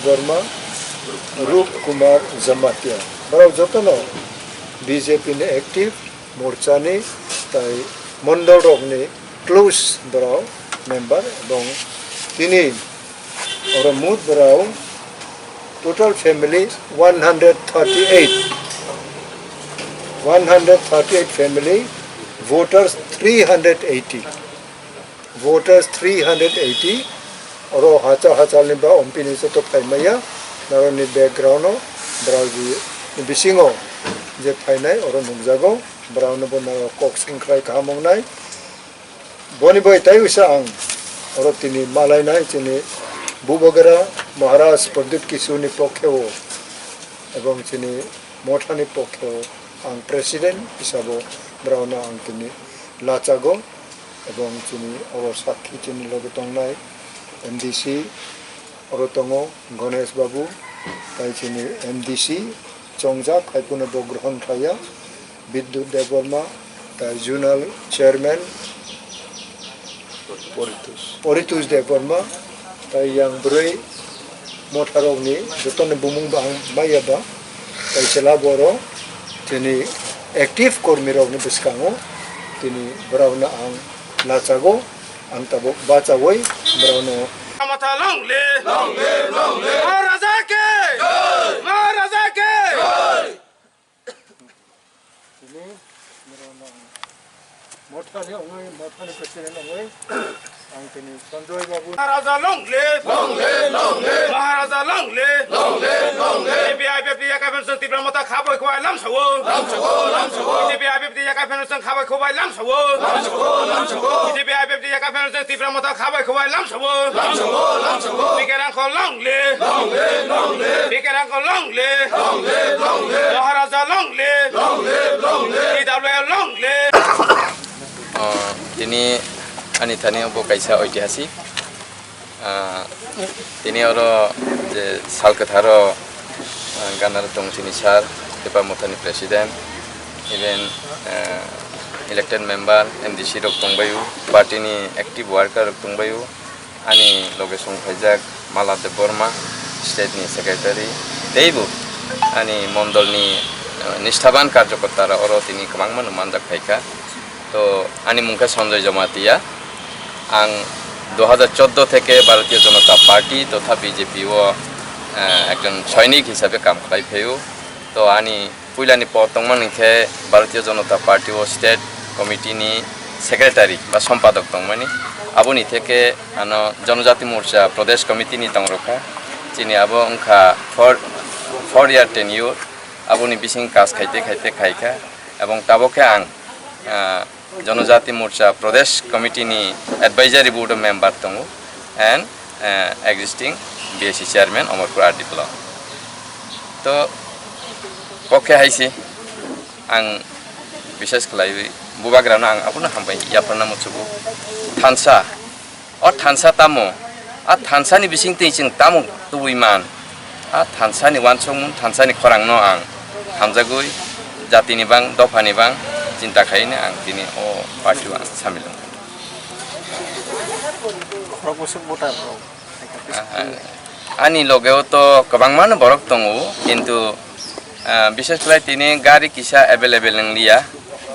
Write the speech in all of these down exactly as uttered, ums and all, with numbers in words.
Debbarma, Rup Kumar Jamatia. Borok jotono B J P ni active, morchani tai mondol rokni close borok member, ebong tini oro mut borok total family one hundred thirty-eight, one hundred thirty-eight family, voters three hundred eighty. Voters three hundred eighty, oro hachal hachalni ba ompini joto phaimaya, naroni background-o, borokni bisingo je phainai oro nukjago, borokno bo narok kok sengkrai kaham wngnai. Boni bai tai wisa ang oro tini malainai chini Bubagra Maharaj Pradyut Kishorni pokheo ebong chini mothani pokheo ang president hisabo borokno ang tini lachago. Ebong chini oro sakhi chini loge tongnai M D C oro tongo Ganesh Babu, tai chini M D C chongjak, haiphano bo grohon khlaiya Bidyut Debbarma, tai zonal chairman Poritus Debbarma, tai yang bwrwi motharokni jotoni bumung bo ang maya ba, tai chwla borok tini active kormirokni bwskango tini borokno ang lachago, ang tabuk bachaui borokno. Mata long live! Long live, long live! Maharaja ki! Jai! Maharaja ki! Jai! Tini, borokno ang mothani ongwi, mothani president ongwi, ang tini Sanjoy Babu. Maharaja long live! Long live, long live! Maharaja long live! Long live, long live! B J P I P F T yakai phano chwng Tipra Motha kha bai khwbai lamsao. Lamsao, lamsao! B J P I P F T yakai phano chwng kha bai khwbai lamsao. Lamsao, lamsao! B J P I P F T yakai phano chwng Tipra Motha kha bai khwbai lamsao. Lamsao, lamsao! P K Rangkhol long live! Long live, long live! P K Rangkhol long live! Long live, long live! Maharaja long live! Long live, long live! T W F long live! Ah, tini ani thani bo kaisa oitihasik. Ah, tini oro je sal kwtharo, ah, ganaro tong chini sir, Tipra Mothani president, even, ah, elected member, M D C rok tongbaio, party ni active worker rok tongbaio, ani loge songphaijak Mala Debbarma, state ni secretary, teibo ani mondol ni, ah, nisthaban karjokorta rok oro tini kwbangma no manjak phaikha. To ani mung khe Sanjoy Jamatia. Ang dui hajar chordo theke Bharatiya Janata Party totha B J P o, eh, ekjon soinik hisabe kam khlai phaio. To ani puilani pod tongmani khe Bharatiya Janata Party o state committee ni secretary ba sompadok tongmani. Aboni theke ano Janajati Morcha Pradesh Committee ni tongrokha. Chini abo wngkha four, four year tenure. Aboni bising kas khaite khaite khaikha. Ebong tabok khe ang, ah, Janajati Morcha Pradesh Committee ni Advisory Board o member tongo and, eh, existing B S C Chairman Amarpur R D block. To, kok khe hai se, ang bishes khlaiwi Bubagrano ang abono hambai yapharna muchugo. Thansa, O thansa tamo? A thansani bisingtwi chwng tamo tubui man? A thansani uansukmung, thansani khorangno ang hamjagwi jatini bang, dophani bang chinta khaina ang tini o party-o ang samil wngkha. Khorok bwswk voter rok. Ani logeo to kwbangmano borok tongo, kintu, ah, bishes khlai tini gari kisa available wng liya,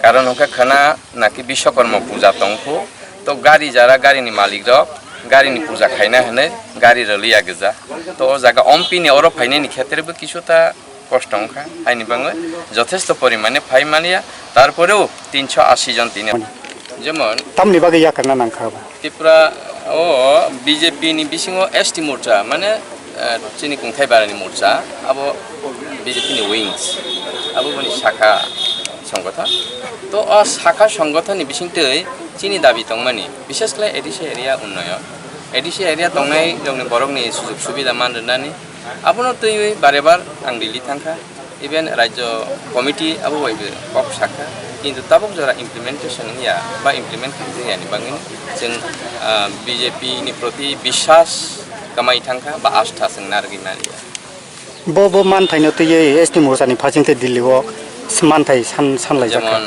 karon hwnkhe khwna naki Biswakarma puja tongkhu, to gari jara garini malik rok garini puja khaina hwnwi gari rwliya gwja, to o jaga ompini oro phainani khetre bo kisu ta kosto wngkha, haini bagwi jothesto porimane phai manya, tarporeo tinso asi jon tini. Jemon tamni bagwi yakarna nangkha bo? Tripura o B J P ni bisingo S T morcha, mane, eh, chini kungthai barani morcha, abo B J P ni wings, abo boni sakha songgothon. To o sakha songgothon ni bisingtwi chini dabi tongmani, bishes khlai A D C area unnoyon, A D C area tongnai rokni borokni sujog subida man rwnani, abono twiwi bare bar ang Delhi thangkha. Even Rajya Committee abo bai bo kok sakha, kintu tabuk jora implementation wngya ba implement khaijak yani bagwi chwng, ah, B J P ni proti biswas kwmai thangkha ba astha chwng narwgwi manya. Bo, bo manthaino twiwi S T morchani phasing tei Delhi o manthai san-, sanlaijak kha. Jemon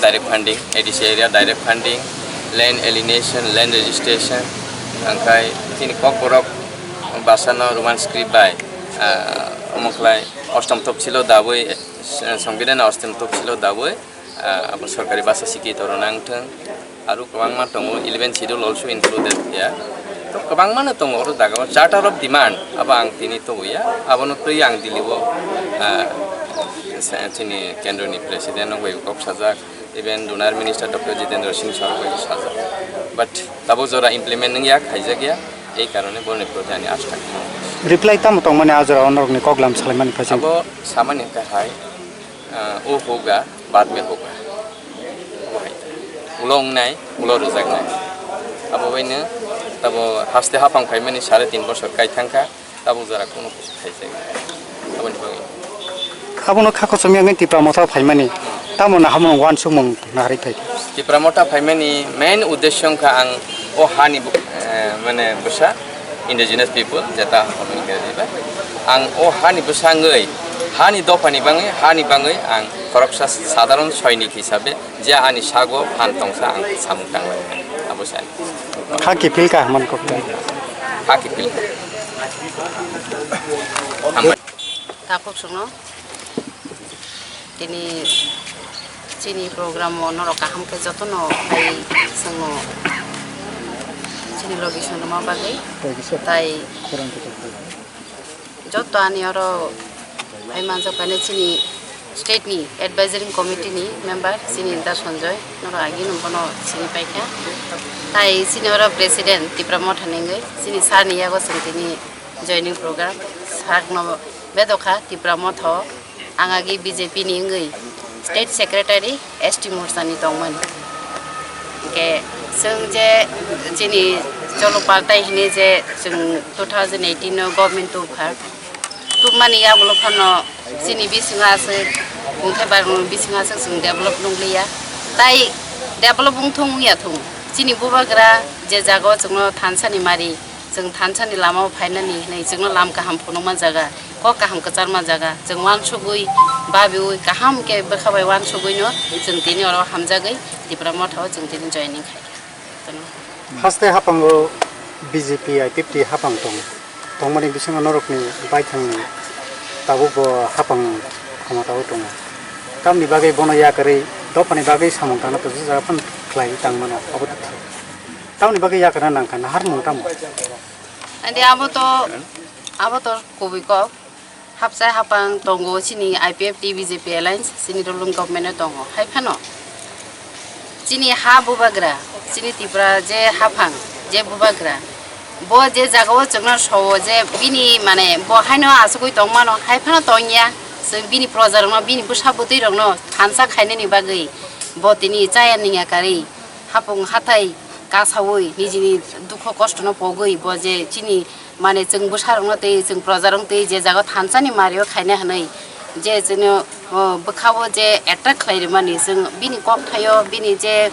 direct funding, A D C area direct funding, land alienation, land registration, angkhai chini kokborok Basa no Roman script bai, ah, omo khlai ostom topsilo dabwi, eh, Songbidan ostom topsilo dabwi, ah, abo sorkari basa sikhi torona wngthwng. Aro kwbangma tongo, eleven schedule also included ya. To kwbangma no tongo oro jaga o charter of demand abo ang tini tobo ya. Abono twi ang Delhi o, ah, sa-, chini kendro ni president rok bai kok sajak. Even Lunar Minister Doctor Jitendra Singh sir bai sajak. But tabo jora implement wngya, khaijak ya, ei karone boroni proti ani asta. Reply tamo tongmani a jora onorokni koklam salaimani phaising? Abo samani hwnkha hai, ah, "O hoga, baad mein hoga." Abo hai. Ulo wngnai, ulo rwjaknai. Abo baino tabo haste haphang phaimani sare tin bosor kai thangkha. Tabuk jora kunu kisa khaijak. Aboni bagwi. Abono kha kochomya wngwi Tipra Motha phaimani. Tamo na hamono uansukmung naharwi phai. Tipra Motha phaimani main uddesyo wngkha ang o hani bu-, eh, mane bwsa indigenous people jeta hono Engraji bai. Ang o hani bwsa wngwi hani dophani bangwi hani bangwi ang khoroksa sadharon soinik hisabe je ani sago phan tongsa ang samung tanglai. Abo sani. Kha kiphil kha man kok. Kha kiphil kha. Hambai. Takhuk songno tini chini program o norok kaham khe jotono bai swngo chini logi swngrwma bagwi. Tai joto ani oro phai manjak paine chini state ni advisory committee ni member chini Da Sanjoy norok agi nung bono sini paikha. Tai chini oro president Tipra Motha ni wngwi chini sir ni yago chwng tini joining program sakno bedokha Tipra Motha o. Ang agi B J P ni wngwi state secretary S T Morcha ni tongmani. Hingke chwng je chini cholo paltai hini je chwng two thousand eighteen no government tubkha. Tubmani yagulo phano chini bisingo aswk, bungkhe barmung bisingo aswk chwng develop nukliya. Tai develop wngthung wngya thung. Chini bubagra je jaga o chwngno thansa ni mari, chwng thansa ni lama o phainani hinwi chwngno lam kaham phunukma jaga, kok kaham kwcharma jaga, chwng uansugwi, babiwi, kaham khe bwkha bai uansugwino chwng tini oro hamjagwi Tipra Motha o chwng tini joining khaikha. Haste haphango B J P I P F T hapang tongo. Tongmani bisingo norokni baithangni tabukbo hapang khomotao tongo. Tamni bagwi bono yakarwi dophani bagwi samung tangna tongo, jaga phano khlaiwi tangmano abo tongthok. Tamni bagwi yakarna nangkha naharmung tamo? Andi abo to, abo to kubui kok. Hapsai hapang tongo chini I P F T B J P alliance chini ruling government o tongo. Hai phano chini ha bubagra, chini Tripura je haphang je bubagra, bo je jaga o chwngno sowo je bini mane bo haino asugwi tongmano, hai phano tongya. Chwng bini proja rokno, bini bwsa bwtwi rokno thansa khainani bagwi bo tini chaya ningya karwi hapung hathai kasaui nijini dukho kostono pogwi bo je chini mane chwng bwsarokno tei chwng projarokno tei je jaga thansani mario khaina hwnwi je chwngno, o, bwkhao je attack khlai rimani chwng bini kokthaio bini je,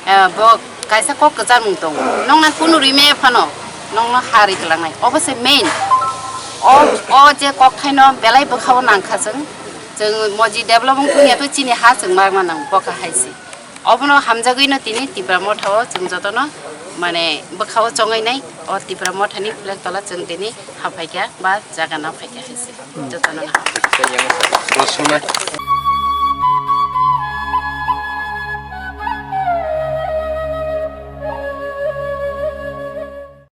eh, bo kaisa kok kwcharmung tongo. Nokna kunu rime phano nokno ha ri kwlangnai. Obo se main. O, o je kokthaino belai bwkhao nangkha chwng. Chwng moji develop wng thungya to chini ha chwng ma rwna nango, bo kahai se. Obono hamjagwino tini Tipra Motha o chwng jotono mane bwkha o chongwi nai o Tipra Motha ni flag tola chwng tini haphaikha ba jaga na phaikha hai se jotono na.